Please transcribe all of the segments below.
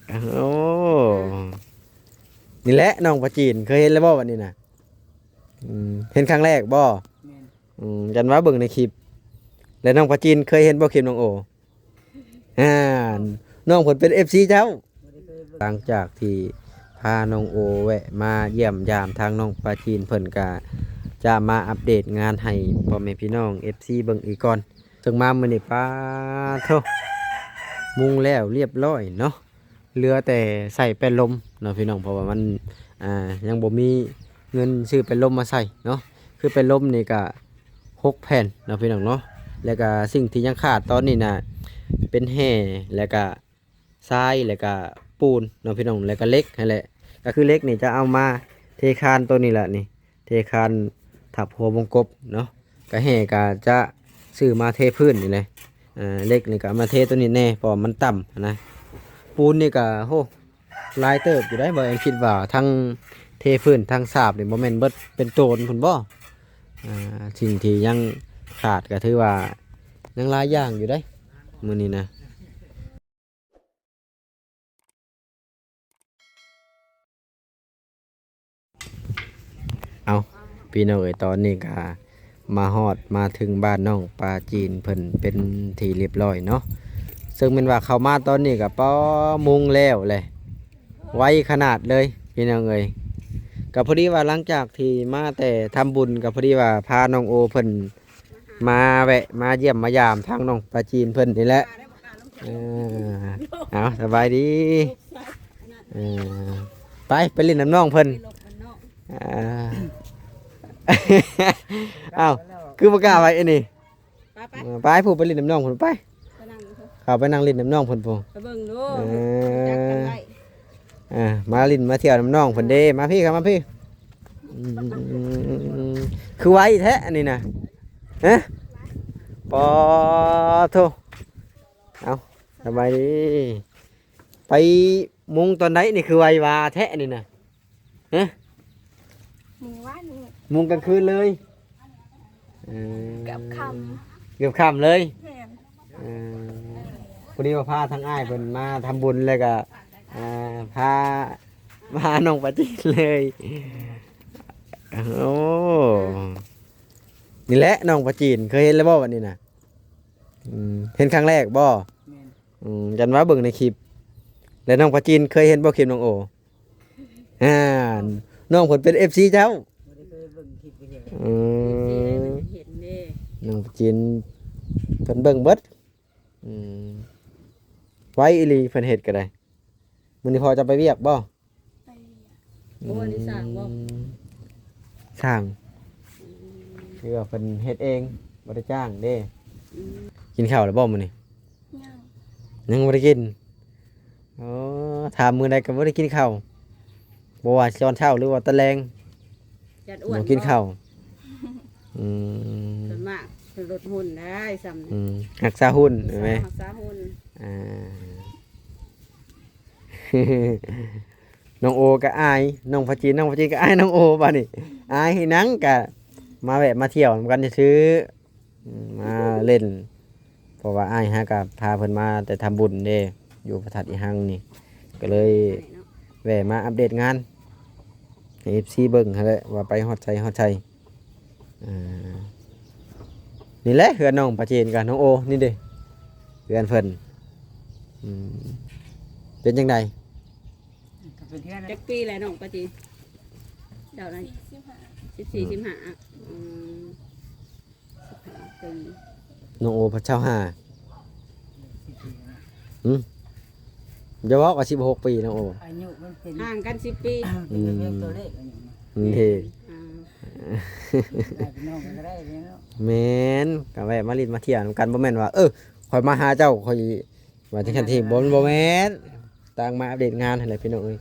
ໂອ້ ນີ້ແຫຼະນ້ອງປາຈີນ ເຄີຍເຫັນແລ້ວບໍ່ບັດນີ້ນະ? ອືມ ເຫັນຄັ້ງແລກບໍ່? ແມ່ນ. ອືມ ຈັນວ່າເບິ່ງໃນຄລິບ ແລະນ້ອງປາຈີນເຄີຍເຫັນບໍ່ຄລິບນ້ອງໂອ? ອ່າ ນ້ອງເພິ່ນເປັນເອັຟຊີເຈົ້າ. ຫຼັງຈາກທີ່ພານ້ອງໂອແວະມາຢ້ຽມຢາມທາງນ້ອງປາຈີນ ເພິ່ນກະຈະມາອັບເດດງານໃຫ້ພໍ່ແມ່ພີ່ນ້ອງເອັຟຊີເບິ່ງອີກກ່ອນ. ເຊິ່ງມາມື້ນີ້ ປາໂທ້ ມຸງແລ້ວລຽບຮ້ອຍເນາະ ເຫຼືອແຕ່ໃສ່ແປ້ນລົມເນາະພີ່ນ້ອງ ເພາະວ່າມັນ ອ່າ ຍັງບໍ່ມີເງິນຊື້ແປ້ນລົມມາໃສ່ເນາະ. ຄືແປ້ນລົມນີ້ກະຫົກແຜ່ນເນາະພີ່ນ້ອງເນາະ. ແລ້ວກະສິ່ງທີ່ຍັງຂາດຕອນນີ້ນະ ເປັນແຮ່ ແລ້ວກະຊາຍ ແລ້ວກະປູນເນາະພີ່ນ້ອງ ແລ້ວກະເຫຼັກຫັ້ນແຫຼະ. ກະຄືເຫຼັກນີ້ຈະເອົາມາເທຄານໂຕນີ້ແຫຼະນີ້ ເທຄານທັບຫົວວົງກົບເນາະ. ກະແຮ່ກະຈະຊື້ມາເທພື້ນນີ້ແຫຼະ. ເອີ ເຫຼັກນີ້ກະເອົາມາເທໂຕນີ້ແດ່ ເພາະວ່າມັນຕ່ຳຫັ້ນນະ. ປູນນີ້ກະ ໂຫ ຫຼາຍເຕີບຢູ່ໄດ໋ ບໍ່ແອນຄິດວ່າທັງເທພື້ນທັງສາບນີ້ ບໍ່ແມ່ນເບິດເປັນໂຕນພຸ້ນບໍ່? ອ່າ ສິ່ງທີ່ຍັງຂາດກະຖືວ່າຍັງຫຼາຍຢ່າງຢູ່ໄດ໋ມື້ນີ້ນະ. ເອົາ ພີ່ນ້ອງເອີຍ ຕອນນີ້ກະມາຮອດມາເຖິງບ້ານນ້ອງປາຈີນເພິ່ນເປັນທີ່ລຽບຮ້ອຍເນາະ. ເຊິ່ງແມ່ນວ່າເຂົ້າມາຕອນນີ້ກະ ປ້າ ມຸງແລ້ວແຫຼະ ໄວຂະໜາດເລີຍພີ່ນ້ອງເອີຍ. ກະພໍດີວ່າຫຼັງຈາກທີ່ມາແຕ່ທຳບຸນ ກະພໍດີວ່າພານ້ອງໂອເພິ່ນ ມາແວະມາຢ້ຽມມາຢາມທາງນ້ອງປາຈີນເພິ່ນນີ້ແຫຼະ. ເອີ ເອົາ ສະບາຍດີ. ເອີ ໄປ ໄປຫຼິ້ນນຳນ້ອງເພິ່ນ. ອ່າ ເອົ້າ ຄືບໍ່ກ້າໄປອັນນີ້? ໄປ ໄປ ເອີ ໄປ ຜູ້ໄປຫຼິ້ນນຳນ້ອງເພິ່ນໄປ. ໄປນັ່ງຢູ່ພຸ້ນ ເຂົ້າໄປນັ່ງຫຼິ້ນນຳນ້ອງເພິ່ນພຸ້ນ ໄປເບິ່ງດູ. ເອີ ຮູ້ຈັກກັນໄດ້. ອ່າ ມາຫຼິ້ນມາທ່ຽວນຳນ້ອງເພິ່ນເດ້. ມາພີ້ ເຂົ້າມາພີ້. ອືມ ຄືໄວແທ້ອັນນີ້ນະ. ຮະ ປາໂທ້. ເອົາ ສະບາຍດີ. ໄປມຸງຕອນໃດນີ້ ຄືໄວວາແທ້ອັນນີ້ນະ? ຮະ ມື້ວານນີ້ ມຸງກາງຄືນເລີຍ. ເອີ ເກືອບຄ່ຳ ເກືອບຄ່ຳເລີຍ. ແມ່ນ. ເອີ ພໍດີວ່າພາທາງອ້າຍເພິ່ນມາທຳບຸນ ແລ້ວກະ ອ່າ ພາມາຫານ້ອງປາຈີນເລີຍ. ໂອ້ ນີ້ແຫຼະນ້ອງປາຈີນ ເຄີຍເຫັນແລ້ວບໍ່ບັດນີ້ນະ? ອືມ ເຫັນຄັ້ງແລກບໍ່? ແມ່ນ. ອືມ ຈັນວ່າເບິ່ງໃນຄລິບ. ແລ້ວນ້ອງປາຈີນເຄີຍເຫັນບໍ່ຄລິບນ້ອງໂອ? ອ່າ ນ້ອງເພິ່ນເປັນເອັຟຊີເຈົ້າ. ບໍ່ໄດ້ເຄີຍເບິ່ງຄລິບເລີຍ. ອືມ ເອັຟຊີເພິ່ນເຫັນເດ້ ນ້ອງປາຈີນເພິ່ນເບິ່ງເບິດ. ອືມ ໄວອີ່ຫຼີເພິ່ນເຮັດກະໄດ້. ມື້ນີ້ພໍ່ຈະໄປວຽກບໍ່? ໄປວຽກ. ໂອ້ ອັນນີ້ສ້າງບໍ່? ອືມ ສ້າງ. ອືມ ຄືວ່າເພິ່ນເຮັດເອງ ບໍ່ໄດ້ຈ້າງເດ້. ອືມ ກິນເຂົ້າແລ້ວບໍ່ມື້ນີ້? ຍັງ ຍັງບໍ່ໄດ້ກິນ. ອໍ ຖາມມື້ໃດກໍບໍ່ໄດ້ກິນເຂົ້າ ບໍ່ວ່າຕອນເຊົ້າ ຫຼືວ່າຕອນແລງ ຢ້ານອ້ວນບໍ່ກິນເຂົ້າ. ອືມ ສ່ວນມາກເພິ່ນລົດຫຸ່ນໄດ້ຊ່ຳນີ້. ອືມ ຮັກສາຫຸ່ນແມ່ນ. ຮັກສາຫຸ່ນ. ອ່າ ນ້ອງໂອກໍອາຍນ້ອງພາຈີນ ນ້ອງພາຈີນກໍອາຍນ້ອງໂອ. ບາດນີ້ອາຍໃຫ້ນັ່ງ ກະມາແວະມາທ່ຽວນຳກັນຊື່ໆ ອືມ ມາເລ່ນ ເພາະວ່າອ້າຍຫາກໍພາເພິ່ນມາແຕ່ທຳບຸນເດ້ ຢູ່ພະທາດອີຮັງນີ້ ກໍເລີຍແວ່ມາອັບເດດງານໃຫ້ເອັຟຊີເບິ່ງຫັ້ນແຫຼະ ວ່າໄປຮອດໃສຮອດໃສ. ອ່າ ນີ້ແຫຼະເຮືອນນ້ອງປາຈີນກັບນ້ອງໂອ ນີ້ເດ້ ເຮືອນເພິ່ນ. ອືມ ເປັນຈັ່ງໃດ? ກໍເປັນເຮືອນ ຈັກປີແລ້ວນ້ອງປາຈີນ? ເຈົ້ານັ້ນ ສິບສີ່ ສິບຫ້າ ອືມ ສິບຫ້າປີ. ນ້ອງໂອພັດຊາວຫ້າ. ຫຶ? ຢ່າເວົ້າວ່າສິບຫົກປີ ນ້ອງໂອ ອາຍຸມັນເປັນ ຫ່າງກັນສິບປີ. ອືມ ເປັນຕົວເລກອັນນີ້ນະ. ເດ້ ອ່າ ໄດ້ເປັນນ້ອງກັນກໍໄດ້ເນາະ. ແມ່ນ ກໍແວະມາຫຼິ້ນມາທ່ຽວນຳກັນ ບໍ່ແມ່ນວ່າ ເອີ ຂ້ອຍມາຫາເຈົ້າ ຂ້ອຍ ວ່າຈັ່ງຊັ້ນທີ່ ບໍ່ ບໍ່ແມ່ນ ຕ່າງມາອັບເດດງານຫັ້ນແຫຼະພີ່ນ້ອງເອີຍ.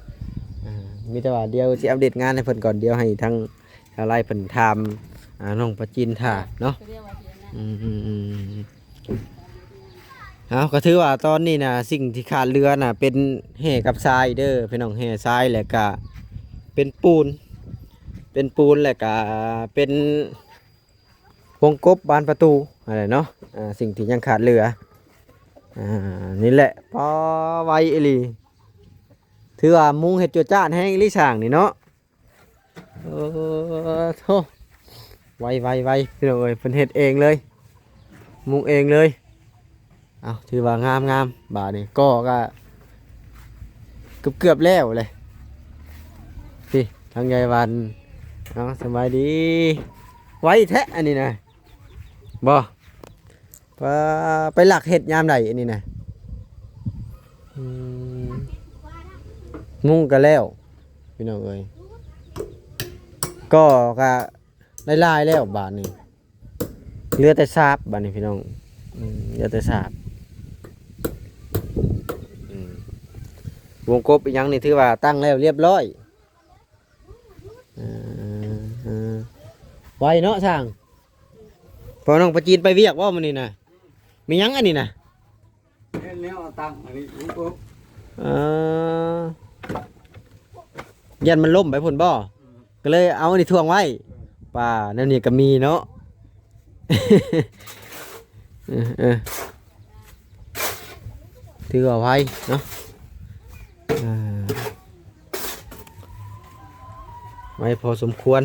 ອ່າ ມີແຕ່ວ່າດຽວຊິອັບເດດງານໃຫ້ເພິ່ນກ່ອນ ດຽວໃຫ້ທາງຊາວໄລເພິ່ນຖາມ ອ່າ ນ້ອງປາຈີນຖ້າເນາະ. ອືມໆໆ ເອົາ ກໍຖືວ່າຕອນນີ້ນະ ສິ່ງທີ່ຂາດເຫຼືອນະ ເປັນແຮ່ກັບຊາຍເດີພີ່ນ້ອງ ແຮ່ຊາຍ ແລ້ວກະເປັນປູນ ເປັນປູນ ແລ້ວກະເປັນ ວົງກົບບານປະຕູຫັ້ນແຫຼະເນາະ. ອ່າ ສິ່ງທີ່ຍັງຂາດເຫຼືອ ອ່າ ນີ້ແຫຼະ ພໍໄວອີ່ຫຼີ. ຖືວ່າມຸງເຮັດຈວດຈ້າດແຮງອີ່ຫຼີຊ່າງນີ້ເນາະ. ເອີ ໂທ້ ໄວໆໆ ພີ່ນ້ອງເອີຍ ເພິ່ນເຮັດເອງເລີຍ ມຸງເອງເລີຍ. ເອົາ ຖືວ່າງາມໆ ບາດນີ້ກໍ ກໍເກືອບໆແລ້ວແຫຼະ. ນີ້ທາງຍາຍວັນ ເອົາ ສະບາຍດີ. ໄວແທ້ອັນນີ້ນະ ບໍ່ ວ່າໄປລັກເຮັດຍາມໃດອັນນີ້ນະ? ອືມ ມຸງກໍແລ້ວ ພີ່ນ້ອງເອີຍ ກໍ ກໍຫຼາຍໆແລ້ວບາດນີ້ ເຫຼືອແຕ່ສາບບາດນີ້ ພີ່ນ້ອງ. ອືມ ເຫຼືອແຕ່ສາບ. ອືມ ວົງກົບອີ່ຫຍັງນີ້ຖືວ່າຕັ້ງແລ້ວລຽບຮ້ອຍ. ເອີ ເອີ ໄວເນາະຊ່າງ. ພໍ່ນ້ອງປາຈີນໄປວຽກບໍ່ມື້ນີ້ນະ? ມີຫຍັງອັນນີ້ນະ? ເຮັດແນວຕັ້ງອັນນີ້ ເອີ ຢ້ານມັນລົ້ມໄປພຸ້ນບໍ່? ອືມ ກໍເລີຍເອົາອັນນີ້ຖ່ວງໄວ້. ເອີ ປ້າ ແນວນີ້ກໍມີເນາະ. ເອີ ເອີ ຖືວ່າໄວເນາະ ເອີ ໄວພໍສົມຄວນ.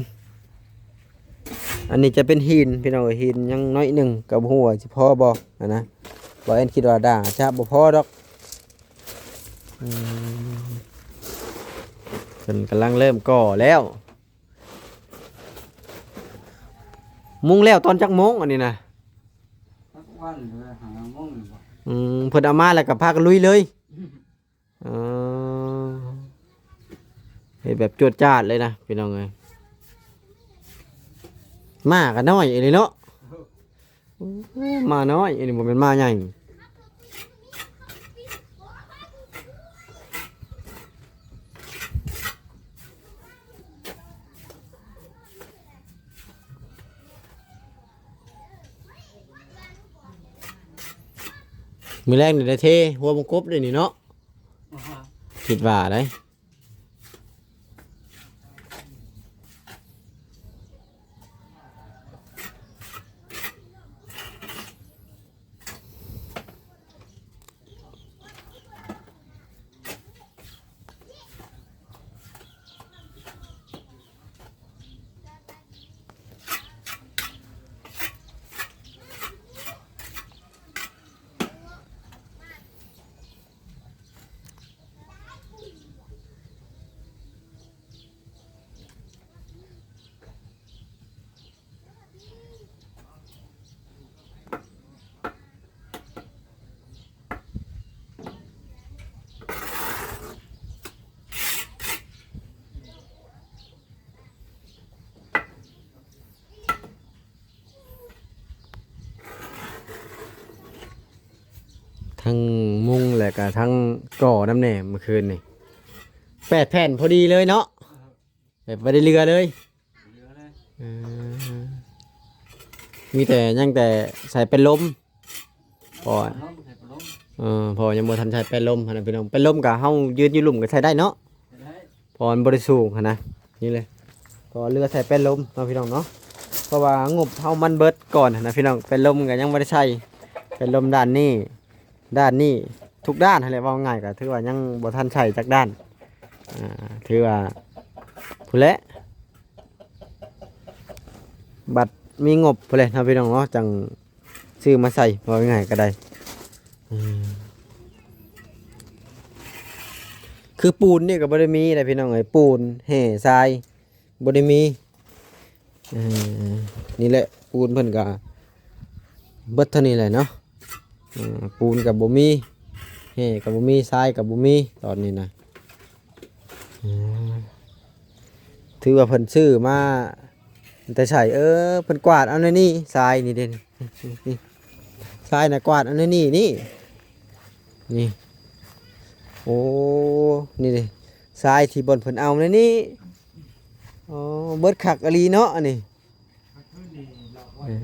ອັນນີ້ຈະເປັນຫີນ ພີ່ນ້ອງເອີຍ ຫີນຍັງໜ້ອຍໜຶ່ງ ກໍບໍ່ຮູ້ວ່າຊິພໍບໍ່ຫັ້ນນະ. ບ່າວແອນຄິດວ່າໜ້າຈະບໍ່ພໍດອກ. ອືມ ເພິ່ນກຳລັງເລີ່ມກໍ່ແລ້ວ. ມຸງແລ້ວຕອນຈັກໂມງອັນນີ້ນະ? ຈັກວັນເລີຍ ຫ້າໂມງນີ້ບໍ່? ອືມ ເພິ່ນເອົາມາແລ້ວກໍພາກັນລຸຍເລີຍ. ເອີ ເຮັດແບບຈວດຈາດເລີຍນະ ພີ່ນ້ອງເອີຍ. ໝາກໍນ້ອຍອີ່ຫຼີເນາະ. ໂອ້ ໝານ້ອຍ ອັນນີ້ບໍ່ແມ່ນໝາໃຫຍ່. ມື້ແລງນີ້ໄດ້ເທຫົວບົງກົບເດ້ນີ້ເນາະ ຄິດວ່າໄດ໋. ທັງມຸງ ແລະກະທັງກໍ່ນຳແດ່ ມື້ຄືນນີ້ ແປດແຜ່ນພໍດີເລີຍເນາະ ແບບບໍ່ໄດ້ເຫຼືອເລີຍ. ເຫຼືອເລີຍ. ເອີ ມີແຕ່ ຍັງແຕ່ໃສ່ແປ້ນລົມ ເພາະວ່າ ເອີ ເພາະວ່າຍັງບໍ່ທັນໃສ່ແປ້ນລົມຫັ້ນນະພີ່ນ້ອງ. ແປ້ນລົມກະເຮົາຢືນຢູ່ລຸ່ມກະໃສ່ໄດ້ເນາະ ໃສ່ໄດ້ ເພາະວ່າມັນບໍ່ໄດ້ສູງຫັ້ນນະ. ນີ້ເລີຍ ເພາະວ່າເຫຼືອໃສ່ແປ້ນລົມເນາະພີ່ນ້ອງເນາະ ເພາະວ່າງົບເຮົາມັນເບິດກ່ອນຫັ້ນນະພີ່ນ້ອງ. ແປ້ນລົມກະຍັງບໍ່ໄດ້ໃສ່ ແປ້ນລົມດ້ານນີ້ ດ້ານນີ້ ທຸກດ້ານຫັ້ນແຫຼະ ເວົ້າງ່າຍກໍຖືວ່າຍັງບໍ່ທັນໃຊ້ຈັກດ້ານ. ອ່າ ຖືວ່າພຸ້ນແຫຼະ ບັດມີງົບພຸ້ນແຫຼະເນາະພີ່ນ້ອງເນາະ ຈັ່ງຊື້ມາໃສ່ ເວົ້າງ່າຍກໍໄດ້. ອືມ ຄືປູນນີ້ກໍບໍ່ໄດ້ມີເດ້ພີ່ນ້ອງເອີຍ ປູນ ແຮ່ ຊາຍ ບໍ່ໄດ້ມີ. ເອີ ນີ້ແຫຼະ ປູນເພິ່ນກະເບິດເທົ່ານີ້ແຫຼະເນາະ. ເອີ ປູນກະບໍ່ມີ ແຮ່ກະບໍ່ມີ ຊາຍກະບໍ່ມີຕອນນີ້ນະ. ເອີ ຖືວ່າເພິ່ນຊື້ມາແຕ່ໃສ ເອີ ເພິ່ນກວາດເອົາໃນນີ້ ຊາຍນີ້ເດ້ ນີ້ ຊາຍນະກວາດເອົາໃນນີ້ ນີ້ ນີ້ ໂອ້ ນີ້ເດ້ ຊາຍທີ່ບ່ອນເພິ່ນເອົາໃນນີ້. ອໍ ເບິດຄັກອີ່ຫຼີເນາະອັນນີ້. ເອີ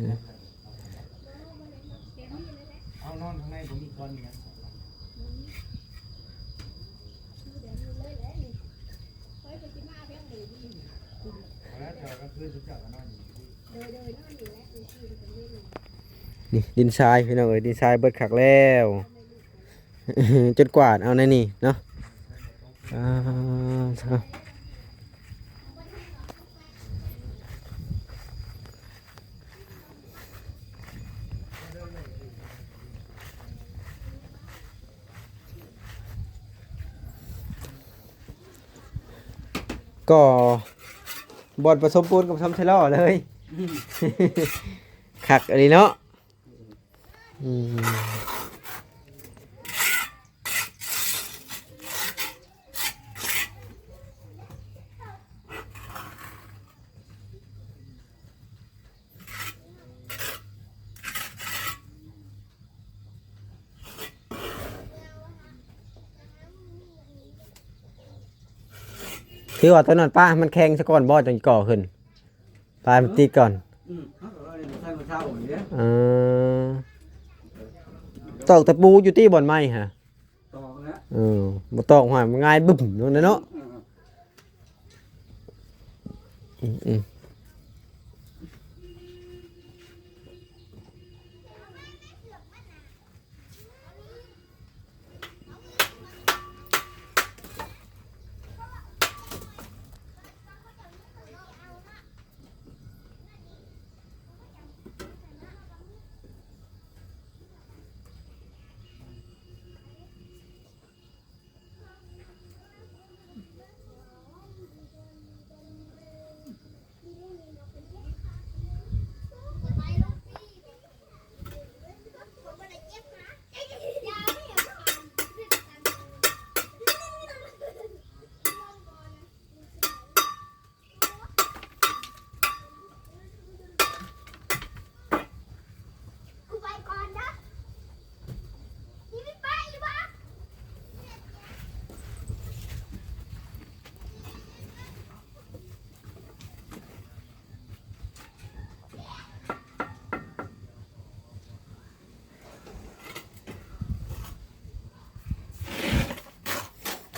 ນີ້ ດິນຊາຍພີ່ນ້ອງເອີຍ ດິນຊາຍເບິດຄັກແລ້ວ ຈົນກວາດເອົາໃນນີ້ເນາະ. ອ່າ ກໍບ່ອນປະສົມປູນກັບຊຳເຊລໍເລີຍ. ອືມ ຄັກອີ່ຫຼີເນາະ. ອືມ ຄືວ່າຕອນນັ້ນປ້າໃຫ້ມັນແຂງຊະກ່ອນບໍ່ ຈັ່ງກໍ່ຂຶ້ນ? ປາຍມັນຕິດກ່ອນ. ອືມ ເຮົາກໍເອົາໃສ່ມື້ເຊົ້ານີ້ເດ້. ເອີ ຕອກຕະປູຢູ່ຕິບ່ອນໄມ້ຫະ? ຕອກແລ້ວ. ເອີ ບໍ່ຕອກຫວາຍ ມັນງ່າຍບຶ້ມລົງເດ້ເນາະ. ອືມ ອືມ ອືມ.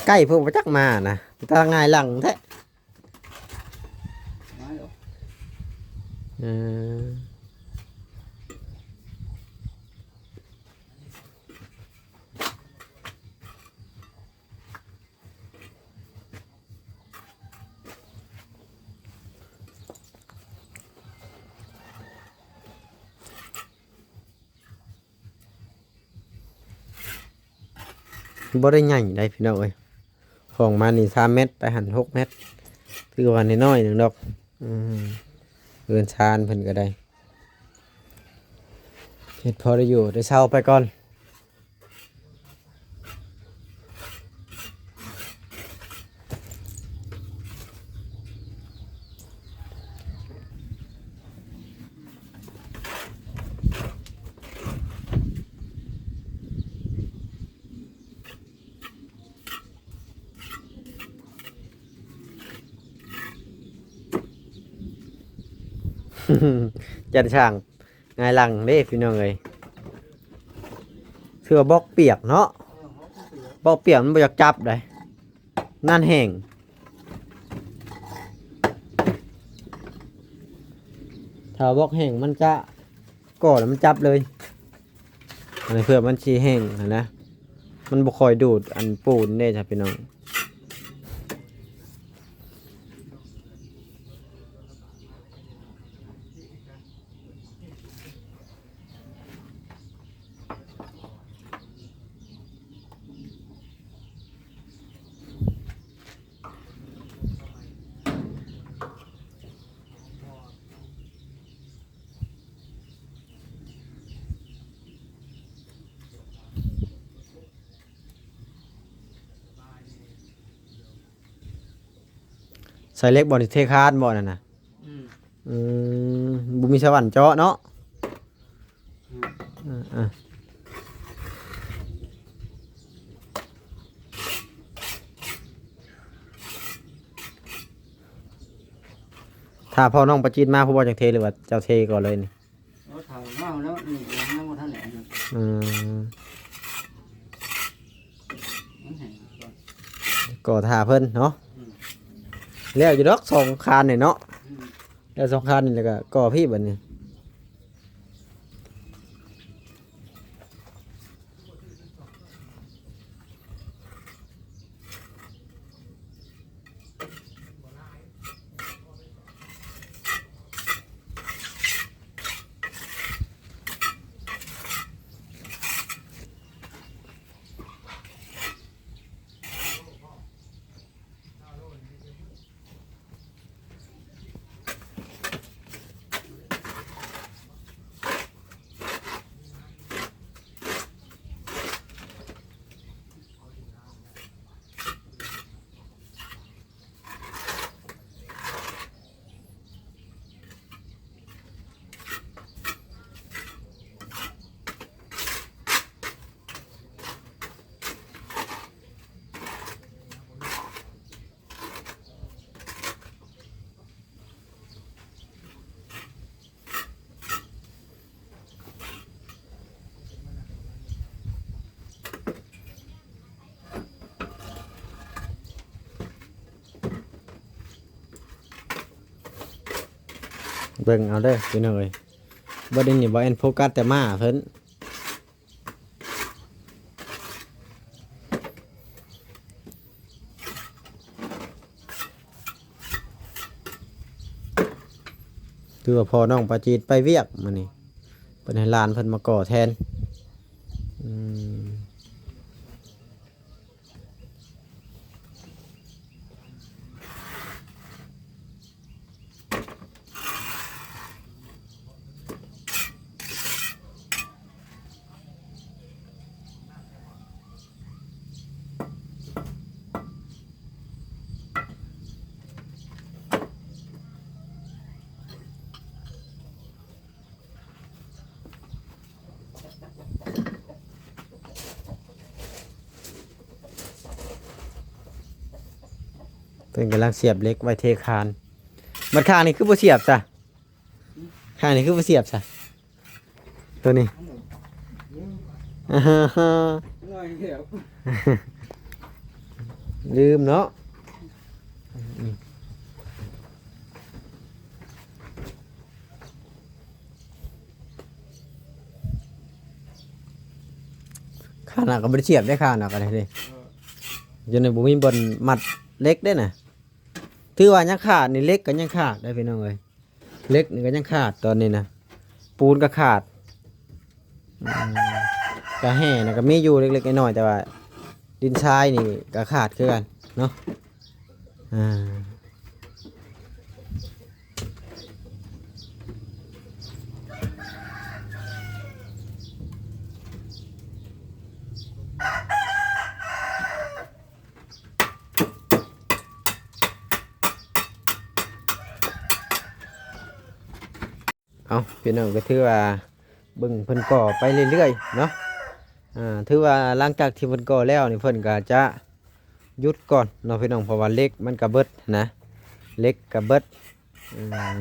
ໄກ່ເພິ່ນບໍ່ຈັກມານະ ຕາງ່າຍຫຼັງແທ້. ເອີ ບໍ່ໄດ້ໃຫຍ່ໃດພີ່ນ້ອງເອີຍ ຫ້ອງມານີ້ສາມແມັດ ໄປຫັ້ນຫົກແມັດ ຖືວ່ານ້ອຍໆໜຶ່ງດອກ. ອືມ ເຮືອນຊານເພິ່ນກໍໄດ້ ເຮັດພໍໄດ້ຢູ່ໄດ້ເຊົາໄປກ່ອນ. ຢ້ານຊ້າງ ຫງາຍຫຼັງເດ້ພີ່ນ້ອງເອີຍ ຖືວ່າບອກປຽກເນາະ ບອກປຽກມັນບໍ່ຢາກຈັບໃດ ນັ້ນແຫ້ງ ຖ້າບອກແຫ້ງມັນຈະ ກໍແລ້ວມັນຈັບເລີຍ ອັນນີ້ເພື່ອມັນຊິແຫ້ງຫັ້ນນະ ມັນບໍ່ຄ່ອຍດູດອັນປູນເດ້ຈ້າພີ່ນ້ອງ. ໃສ່ເຫຼັກບໍ່ນີ້ ເທຄານບໍ່ນັ້ນນະ? ອືມ ອືມ ບໍ່ມີສະຫວັນເຈາະເນາະ. ອືມ ເອີ ເອີ ຖ້າພໍ່ນ້ອງປາຈີນມາ ຜູ້ບ່າວຈັ່ງເທ ຫຼືວ່າເຈົ້າເທກ່ອນເລີຍນີ້? ເອົາ ຖ້າມາແລ້ວນີ້ຍັງບໍ່ທັນແຫຼະ. ອືມ ມັນແຫ້ງກ່ອນ ກໍຖ້າເພິ່ນເນາະ. ອືມ ແລ້ວຢູ່ດອກສອງຄານນີ້ເນາະ. ອືມ ແລ້ວສອງຄານນີ້ ແລ້ວກໍກໍ່ພີ້ບັດນີ້. ເບິ່ງເອົາເດີພີ່ນ້ອງເອີຍ. ບັດນີ້ນີ້ບໍ່ແມ່ນໂຟກັສແຕ່ມ້າເພິ່ນ ຄືວ່າພໍ່ນ້ອງປາຈີນໄປວຽກມື້ນີ້ ເພິ່ນໃຫ້ຫຼານເພິ່ນມາກໍ່ແທນ. ອືມ. ເພິ່ນກຳລັງສຽບເຫຼັກໄວ້ເທຄານ. ບັດຂ້າງນີ້ຄືບໍ່ສຽບຊະ? ຂ້າງນີ້ຄືບໍ່ສຽບຊະ? ໂຕນີ້ ອ່າຮະ ງ່າຍແລ້ວ ລືມເນາະ. ຂ້າງໜ້າກໍບໍ່ໄດ້ສຽບເດ້ ຂ້າງໜ້າກໍໄດ້ເດ້. ເອີ ຢູ່ໃນບໍ່ມີບ່ອນມັດເຫຼັກເດ້ນະ. ຖືວ່າຍັງຂາດນີ້ ເຫຼັກກໍຍັງຂາດໄດ໋ພີ່ນ້ອງເອີຍ. ເຫຼັກນີ້ກໍຍັງຂາດຕອນນີ້ນະ ປູນກໍຂາດ. ອືມ ກະແຮ່ນະກໍມີຢູ່ເລັກໆນ້ອຍໆ ແຕ່ວ່າດິນຊາຍນີ້ກໍຂາດຄືກັນເນາະ. ອ່າ ເອົາ ພີ່ນ້ອງ ກໍຖືວ່າເບິ່ງເພິ່ນກໍ່ໄປເລື້ອຍໆເນາະ. ອ່າ ຖືວ່າຫຼັງຈາກທີ່ເພິ່ນກໍ່ແລ້ວນີ້ ເພິ່ນກໍຈະຢຸດກ່ອນເນາະພີ່ນ້ອງ ເພາະວ່າເຫຼັກມັນກໍເບິດນະ ເຫຼັກກໍເບິດ. ອືມ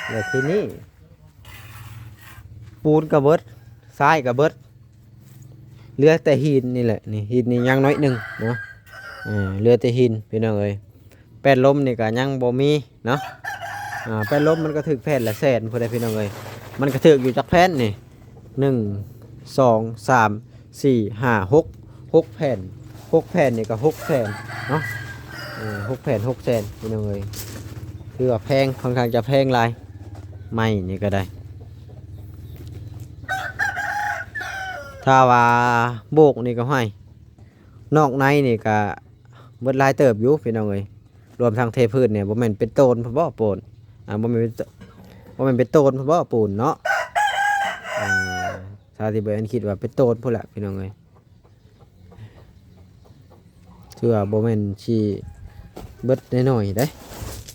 ແລ້ວທີນີ້ ປູນກໍເບິດ ຊາຍກໍເບິດ ເຫຼືອແຕ່ຫີນນີ້ແຫຼະ. ນີ້ຫີນນີ້ຍັງໜ້ອຍໜຶ່ງເນາະ ເອີ ເຫຼືອແຕ່ຫີນພີ່ນ້ອງເອີຍ. ແປ້ນລົມນີ້ກໍຍັງບໍ່ມີເນາະ. ອ່າ ແປ້ນລົມມັນກໍຖືກແຜ່ນລະແສນພຸ້ນແຫຼະພີ່ນ້ອງເອີຍ. ມັນກໍຖືກຢູ່ຈັກແຜ່ນນີ້ ໜຶ່ງ ສອງ ສາມ ສີ່ ຫ້າ ຫົກ ຫົກແຜ່ນ ຫົກແຜ່ນນີ້ກໍຫົກແສນເນາະ. ເອີ ຫົກແຜ່ນຫົກແສນພີ່ນ້ອງເອີຍ ຖືວ່າແພງ ຄ່ອນຂ້າງຈະແພງຫຼາຍ ໄມ້ນີ້ກໍໄດ້. ຖ້າວ່າໂບກນີ້ກໍ ຫ້ວຍ ນອກໃນນີ້ກໍເບິດຫຼາຍເຕີບຢູ່ພີ່ນ້ອງເອີຍ. ລວມທັງເທພື້ນນີ້ ບໍ່ແມ່ນເປັນໂຕນພຸ້ນບໍ່ ປູນ ອ່າ ບໍ່ແມ່ນເປັນໂຕ ບໍ່ແມ່ນເປັນໂຕນພຸ້ນບໍ່ ປູນເນາະ. ອ່າ ຊາວທີ່ບໍ່ແມ່ນຄິດວ່າເປັນໂຕນພຸ້ນແຫຼະພີ່ນ້ອງເອີຍ. ຖືວ່າບໍ່ແມ່ນຊິເບິດໜ້ອຍໆເດ້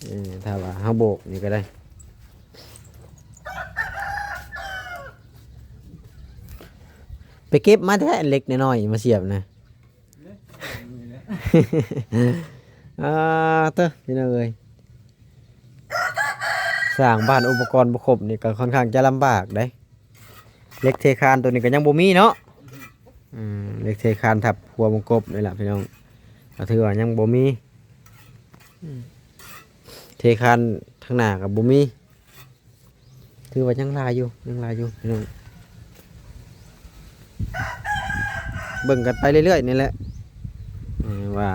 ເອີ ຖ້າວ່າເຮົາໂບກນີ້ກໍໄດ້. ໄປເກັບມາແທ້ ເຫຼັກນ້ອຍໆມາສຽບນະ. ອ່າ ເຕີ ພີ່ນ້ອງເອີຍ ສ້າງບ້ານອຸປະກອນບໍ່ຄົບນີ້ກໍຄ່ອນຂ້າງຈະລຳບາກເດ້. ເຫຼັກເທຄານໂຕນີ້ກໍຍັງບໍ່ມີເນາະ. ອືມ ເຫຼັກເທຄານທັບຫົວວົງກົບນີ້ລະພີ່ນ້ອງ ກໍຖືວ່າຍັງບໍ່ມີ. ອືມ ເທຄານທາງໜ້າກໍບໍ່ມີ. ຖືວ່າຍັງຫຼາຍຢູ່ ຍັງຫຼາຍຢູ່ພີ່ນ້ອງ. ເບິ່ງກັນໄປເລື້ອຍໆນີ້ແຫຼະ ເອີ ວ່າ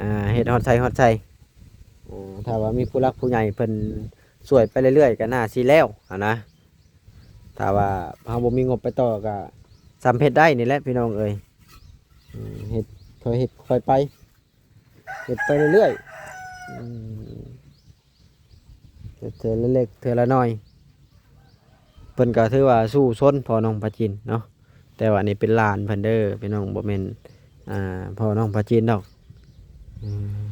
ອ່າ ເຮັດຮອດໃສຮອດໃສ. ອ່າ ຖ້າວ່າມີຜູ້ຫຼັກຜູ້ໃຫຍ່ເພິ່ນຊ່ວຍໄປເລື້ອຍໆ ກໍໜ້າຊິແລ້ວຫັ້ນນະ. ຖ້າວ່າເຮົາບໍ່ມີງົບໄປຕໍ່ ກໍສ່ຳເຮັດໄດ້ນີ້ແຫຼະພີ່ນ້ອງເອີຍ. ເຮັດ ຄ່ອຍເຮັດຄ່ອຍໄປ ເຮັດໄປເລື້ອຍໆ ອືມ ເຮັດເທື່ອລະເລັກເທື່ອລະໜ້ອຍ. ເພິ່ນກໍຖືວ່າສູ້ຊົນພໍ່ນ້ອງປາຈິນເນາະ ແຕ່ວ່ານີ້ເປັນຫຼານເພິ່ນເດີພີ່ນ້ອງ ບໍ່ແມ່ນ ອ່າ ພໍ່ນ້ອງປາຈິນດອກ. ອືມ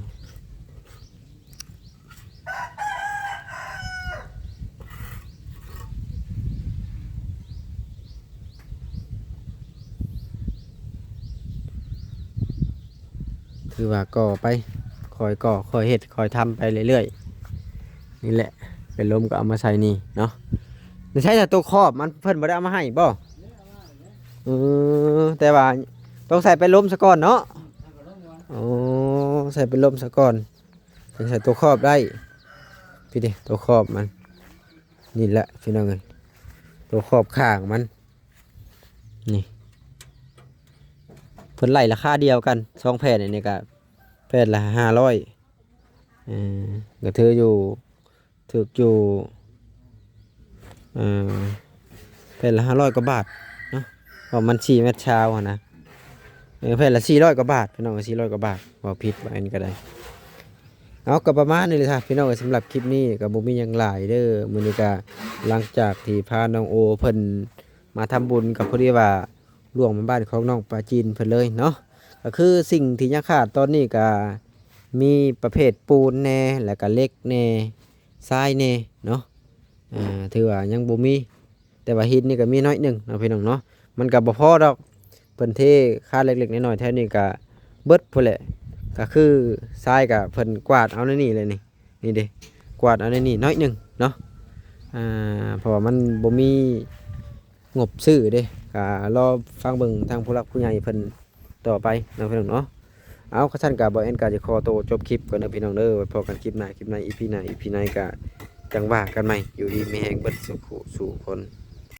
ຖືວ່າກໍ່ໄປ ຄ່ອຍກໍ່ ຄ່ອຍເຮັດ ຄ່ອຍທຳໄປເລື້ອຍໆ ນີ້ແຫຼະ. ເປັນລົມກໍເອົາມາໃສ່ນີ້ເນາະ. ໃຊ້ແຕ່ໂຕຄອບມັນ ເພິ່ນບໍ່ໄດ້ເອົາມາໃຫ້ບໍ່? ເອີ ແຕ່ວ່າຕ້ອງໃສ່ເປັນລົມສາກ່ອນເນາະ. ໂອ້ ໃສ່ເປັນລົມສາກ່ອນ ຈຶ່ງໃສ່ໂຕຄອບໄດ້. ພີ້ເດ ໂຕຄອບມັນ ນີ້ແຫຼະພີ່ນ້ອງເອີຍ ຕົວຂອບຂ້າງມັນນີ້ ເພິ່ນໄລ່ລາຄາດຽວກັນ ສອງແຜ່ນອັນນີ້ກະແຜ່ນລະຫ້າຮ້ອຍ ເອີ ກະຖືຢູ່ ຖືກຢູ່ ເອີ ແຜ່ນລະຫ້າຮ້ອຍກວ່າບາດເນາະ ເພາະມັນສີ່ແມັດຊາວຫັ້ນນະ ເອີ ແຜ່ນລະສີ່ຮ້ອຍກວ່າບາດ ພີ່ນ້ອງເອີຍ ສີ່ຮ້ອຍກວ່າບາດ ເວົ້າຜິດ ວ່າອັນນີ້ກະໄດ້. ເອົາ ກະປະມານນີ້ແຫຼະ ພີ່ນ້ອງເອີຍ ສຳລັບຄລິບນີ້ກະບໍ່ມີຫຍັງຫຼາຍເດີ ມື້ນີ້ກະຫຼັງຈາກທີ່ພານ້ອງໂອເພິ່ນມາທຳບຸນ ກະພໍດີວ່າລ່ວງມາບ້ານຂອງນ້ອງປາຈີນເພິ່ນເລີຍເນາະ ກະຄືສິ່ງທີ່ຍັງຂາດຕອນນີ້ກະມີປະເພດປູນແດ່ ແລ້ວກະເຫຼັກແດ່ ຊາຍແດ່ເນາະ ອ່າ ຖືວ່າຍັງບໍ່ມີ ແຕ່ວ່າຫີນນີ້ກະມີໜ້ອຍໜຶ່ງເນາະ ພີ່ນ້ອງເນາະ ມັນກະບໍ່ພໍດອກ ເພິ່ນເທຄານເລັກໆນ້ອຍໆ ແຖວນີ້ກະເບິດພຸ້ນແຫຼະ ກະຄືຊາຍກະເພິ່ນກວາດເອົາໃນນີ້ແຫຼະນີ້ ນີ້ເດ້ ກວາດເອົາໃນນີ້ໜ້ອຍໜຶ່ງເນາະ ອ່າ ເພາະວ່າມັນບໍ່ມີງົບຊື້ເດ້ ກະລໍຟັງເບິ່ງທາງຜູ້ຫຼັກຜູ້ໃຫຍ່ເພິ່ນຕໍ່ໄປເນາະ ພີ່ນ້ອງເນາະ. ເອົາ ຄັນຊັ້ນກະບ່າວແອນກະຈະຂໍໂຕຈົບຄລິບກ່ອນເດີ ພີ່ນ້ອງເດີ ໄວ້ພໍ້ກັນຄລິບໜ້າ ຄລິບໃນ ອີພີໜ້າ ອີພີໃນກະຈັ່ງວ່າກັນໃໝ່ ຢູ່ດີມີແຮງເບິດສູ່ຜູ້ສູ່ຄົນ.